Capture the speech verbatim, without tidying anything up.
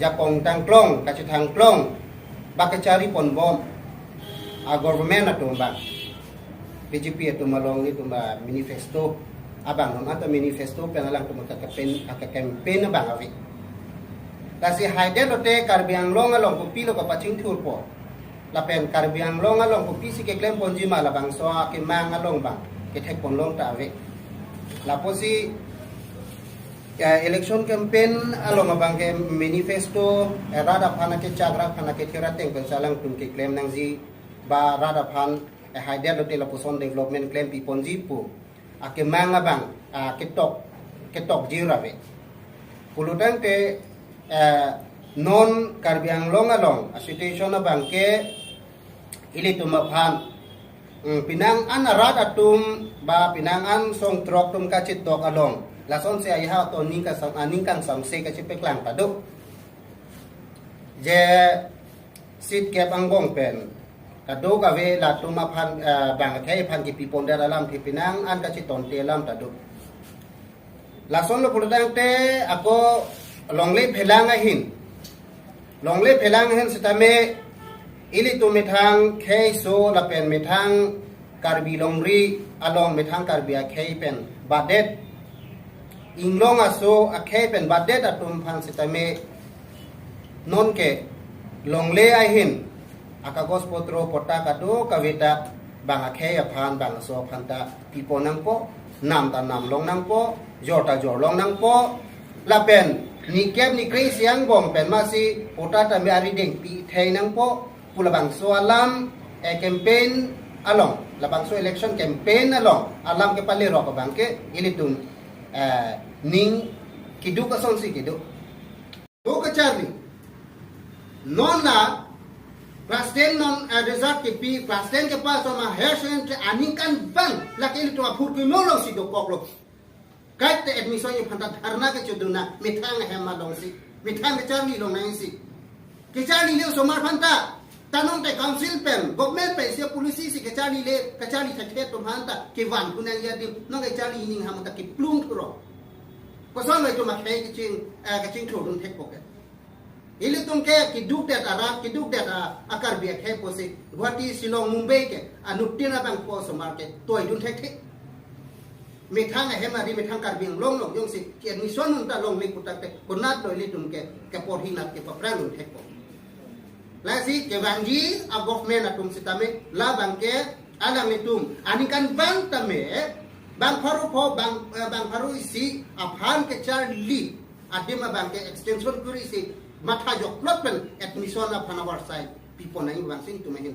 jakong tangklong, kachethangklong, ba kacharli ponbom a government atum abang, B J P atum along itum ba manifesto abang, non anta manifesto pen alangtum aka campaign, aka campaign abang ave. Lasi haidet lote Karbi Anglong along kopilo kapachingthurpo, lapen Karbi Anglong along kopisi keklemponji ma, labangso akemang along abang kethekponlong ta ave. Lapusi, ya, election campaign along abang ke manifesto, eh, rat aphan akechak, rat aphan akethir ateng pensi alangtum keklem nangji, ba rat aphan, eh, haidet lote lapuson development klempiponji pu akemang abang, ah, ketok, ketokji ra ave. Pulotangte, eh, non Karbi Anglong along a situation abang ke ilitum aphan, mm, pinang an arat atum ba pinang an songtrok atum kachetok along, lasonsi ahi ha to ningkan sam, ah, ningkan samse kachepeklang ta do. Je seat kep angbong pen kadokave latum aphan, eh, bang akhei aphan kipipondet alamthe pinang an kachetonte alam ta do. Lasonlo pulotangte ako longle phelang ahin, longle phelang ahin sitame ilitum methang kheiso lapen methang Karbi longri along methang Karbi akhei pen badet, inglong aso akhei pen badet atum aphan sitame nonke longle ahin akagos potro patta kadokave ta bang akhei aphan bang aso aphan ta pipon nangpo, nam ta namlong nangpo, jor ta jorlong nangpo, lapen nikep nikre isi angbong pen masi patta tame arideng pithei nangpo pu labangso alam, eh, campaign along, labangso election campaign along alam kepalerok abang ke ilitum, eh, ning keduk asonsi kedo. Do kacharli. Non la class ten non, eh, result kepi, class ten kepass ma higher secondary aningkanvang lake ilitum aphurkimo alongsi dokoklo. Kaike admission aphan ta dharna kechodun nang, methang ahem alongsi, methang kacharli longnangsi. Kacharlile osomar aphan ta, tanong te council pen, government pensi policy si kacharlile, kacharli thekthe atum aphan ta kevan kunang ya dim, non kacharli ning ham ta kiplung thuro. Kosonlo itum akhei kaching, eh, kachingthurdun thekpo ke. Ilitum ke keduk det arat, keduk det a, a Karbi akhei pusi Guwahati, Shillong, Mumbai ke anuttin abangphu osomar ke toidun thekthe. Methang ahem ari methang Karbi Anglong along jongsi ke admission unta longle putangte konatlo ilitum ke, ke porhi nat ke papran un thekpo. Lasi kevangji a government atum sitame labang ke alanglitum aningkanvang tame bang pharo pho, bang, eh, bang pharo isi aphan kacharli adim abang ke extension kurisi matha jokplot pen admission aphan avarsai pipon nangji abang si itum ahin